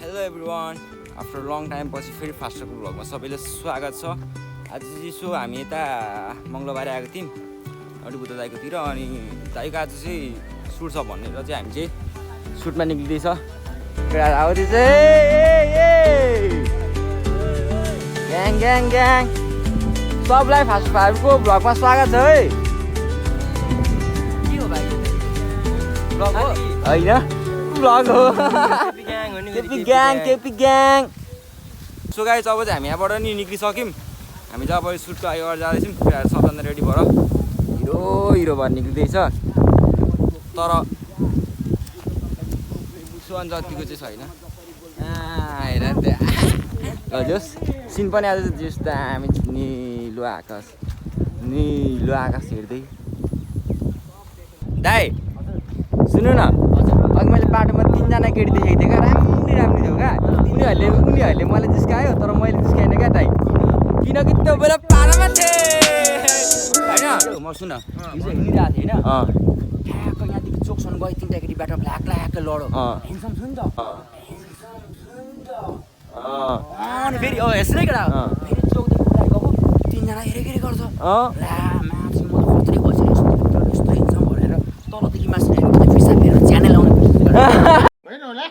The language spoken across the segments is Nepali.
Hello everyone after long time पछि फेरि फास्टरको भ्लगमा सबैले स्वागत छ। आज चाहिँ हामी यता मङ्गलबार आएको थियौँ अडिबुद्ध दाइकोतिर अनि दाइको आज चाहिँ सुट छ भनेर चाहिँ हामी चाहिँ सुटमा निक्लिँदैछ। आउँदैछ ग्याङ ग्याङ ग्याङ सबलाई फास्ट फास्टको भ्लगमा स्वागत छ है। के हो भाइ भ्लग हो होइन भ्लग हो केपी ग्याङ। सो गाइस अब चाहिँ हामी यहाँबाट नि निक्लिसक्यौँ। हामी चाहिँ अब सुटको अगाडि जाँदैछौँ। सबजना रेडी भएर हिरो भएर निक्लिँदैछ तर सुहान जतिको चाहिँ छैन। हेर नि हजुर सिन पनि आज जस हामी निलो आकाश हेर्दै। दाइ सुन्नु न अघि मैले बाटोमा 3जना केटी देखेको थिएँ क्या राम्री थियो क्या। उनीहरूले मलाई जिस्कायो तर मैले जिस्काएन क्या दाइ किनकि त्यो बेला पारामा थिएँ होइन। म सुन हिजो हिँडिरहेको थिएँ होइन ठ्याक्क यहाँदेखि चोकसम्म गयो 3टा केटी बाटो ल्याक्क लडो हेन्सम छु नि त अनि फेरि यसै केटा फेरि चोकदेखि उता गएको 3जना हेरेके गर्छ ला माथि म खतरै बसिरहेको यस्तो हेन्सम भनेर तलदेखि मासु फिर्सा फेर च्यानल आउनु होइन होला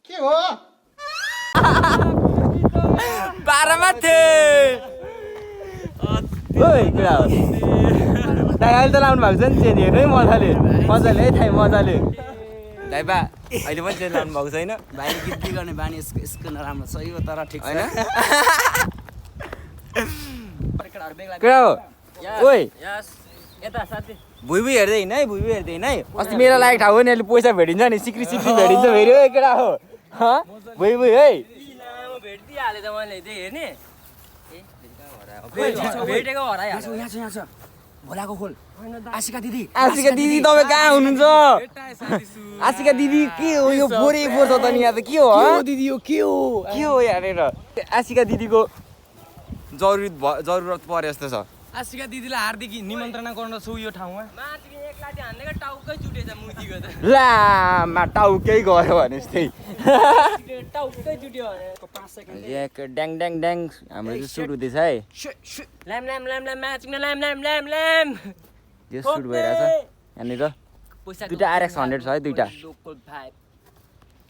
के हो बाह्रमा थिएँ दाइ अहिले त लाउनु भएको छ नि चेन्ज हेर्नु है मजाले है दाइ मजाले दाइ बा अहिले पनि चेन्ज लाउनु भएको छैन। भाइले गीत गर्ने बानी यसको नराम्रो छ यो तर ठिक होइन छ के हो ओइ यता साथी भुइँ हेर्दै हिँड है भुइँ हेर्दै हिँड है। अस्ति मेरो लागि ठाउँ हो नि अहिले पैसा भेटिन्छ नि सिक्री भेटिन्छ फेरि हो केटा हो भुइँ है भेटिहाले त मैले त्यही हेर्ने भेटेको हराइहाल्छ यहाँ छ भोलाको खोल आशिका दिदी तपाईँ कहाँ हुनुहुन्छ? आशिका दिदी के हो यो बोरे बोर छ त नि यहाँ त के हो दिदी यो के हो यहाँनिर आशिका दिदीको जरुरत परे जस्तो छ। आशिका दिदीलाई हार्दिक निमन्त्रणा गर्न छु यो ठाउँमा टाउकै जुटेछ मुदीको त ला टाउकै गयो भने जस्तै टाउकै जुट्यो भने 5 सेकेन्ड ड्याङ ड्याङ ड्याङ हाम्रो चाहिँ सुट हुँदैछ है। Lime lime lime lime matching lime lime lime lime यो सुट भइरहेछ यहाँनिर 2टा RX 100 छ है 2टा लोकल भाइब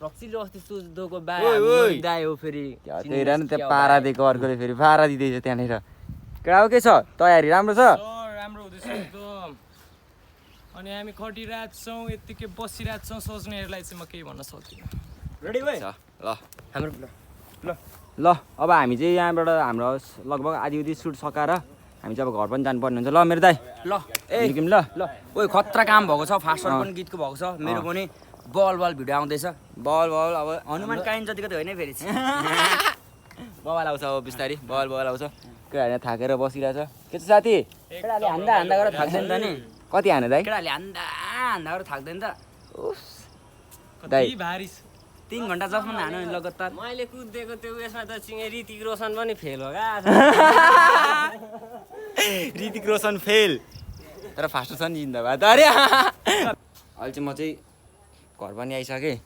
रक्सिलो अस्ति सुजदोको भाइ दाइ हो फेरि त्यही हेर न त्यहाँ पारा दिएको अर्कोले फेरि पारा दिँदैछ त्यहाँनिर। केटा के छ तयारी राम्रो छ राम्रो हुँदैछ एकदम। अनि हामी खटिरहेको छौँ यत्तिकै बसिरहेको छौँ सोच्नेहरूलाई चाहिँ म केही भन्न सक्दिनँ। रेडी भयो ल हाम्रो ल अब हामी चाहिँ यहाँबाट हाम्रो लगभग आधी सुट सकाएर हामी चाहिँ अब घर पनि जानुपर्ने हुन्छ। ल मेरो दाइ ल निक्यौँ ल ओइ खतरा काम भएको छ फास्टर पनि गीतको भएको छ मेरो पनि बल भिडियो आउँदैछ बल अब हनुमान काइन जतिको त होइन फेरि बल आउँछ अब बिस्तारै बल आउँछ केटाहरूले थाकेर बसिरहेछ के छ साथी केटाहरूले हान्दा गरेर थाक्दैन त नि कति हाने दाइ केटाहरूले हान्दा गरेर थाक्दैन त दाइ कति भारी 3 घन्टा जसमा हान्यो नि लगातार मैले कुदेको त्यो उयसमा त ऋतिक रोशन पनि फेल हो क्या ऋतिक रोशन फेल तर फास्ट छ नि जिन्दाबाद अरे अहिले चाहिँ म चाहिँ घर पनि आइसकेँ।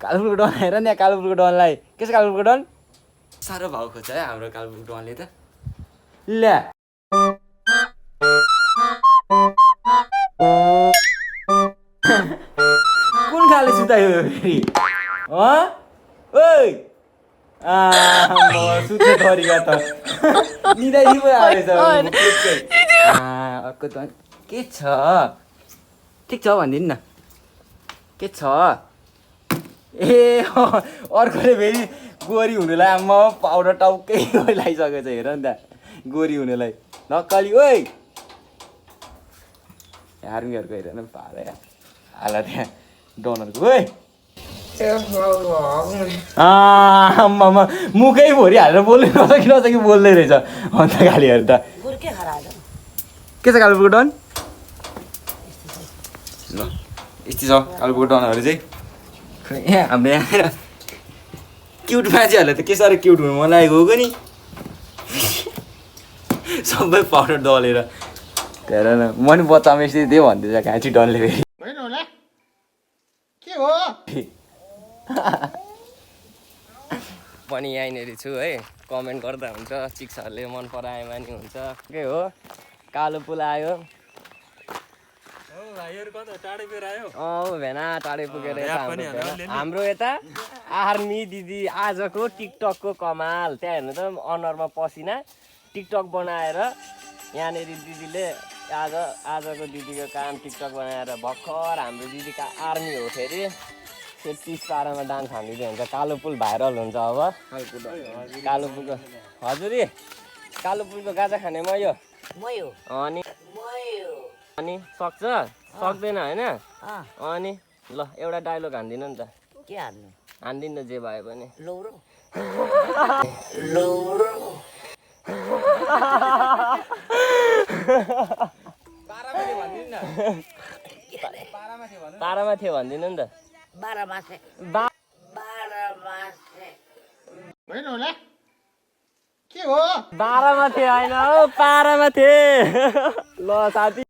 कालुपुरको डन हेर नि कालुपुरको डनलाई के छ कालुपुरको डन साह्रो भाउ खोज्छ है हाम्रो कालुपुरको डनले त ल्या कुन खाले सुतायो फेरि ओइ सुत्ने तरिका त निदाइ पो आएछ अर्को त के छ ठिक छ भनिदिनु न के छ ए अर्कोले फेरि गोरी हुनुलाई आम्मा पाउडर टाउकै लगाइसकेको छ हेर नि त गोरी हुनुलाई नक्कली ओइ आर्मीहरूको हेर न पारा हाल त्यहाँ डनरको ओइ आम्मामा मुखै भोरि हालेर बोल्नु नसकी बोल्दै रहेछ अन्त गालीहरू त के छ कालुपुरको डन ल यस्तै छ कालुपुरको डनहरू चाहिँ यहाँ हाम्रो यहाँ क्युट मान्छेहरूलाई त के साह्रो क्युट हुनु मन लागेको हो नि सबै पाउडर दलेर हेर न म नि बच्चामा यस्तै त्यही भन्दैछ घाँची डनले फेरि पनि यहीँनिर छु है कमेन्ट गर्दा हुन्छ चिक्सहरूले मन पराएमा नि हुन्छ के हो कालो पुल आयो भेना टाढै पुगेर हाम्रो यता आर्मी दिदी आजको टिकटकको कमाल त्यहाँ हेर्नु त अनुहारमा पसिना टिकटक बनाएर यहाँनिर दिदीले आजको दिदीको काम टिकटक बनाएर भर्खर हाम्रो दिदीका आर्मी हो फेरि 30 पारामा डान्स हान्दिँदै हुन्छ कालो पुल भाइरल हुन्छ अब कालो पुलको हजुरी कालो पुलको गाजा खाने म यो अनि सक्छ सक्दैन होइन अनि ल एउटा डायलग हान्दिनँ नि त के हान्नु हान्दिनँ जे भए पनि लौरो पारामा थियो भनिदिनु नि त 12 मासे होइन होला के हो 12मा थियो होइन हो पारामा थिए ल साथी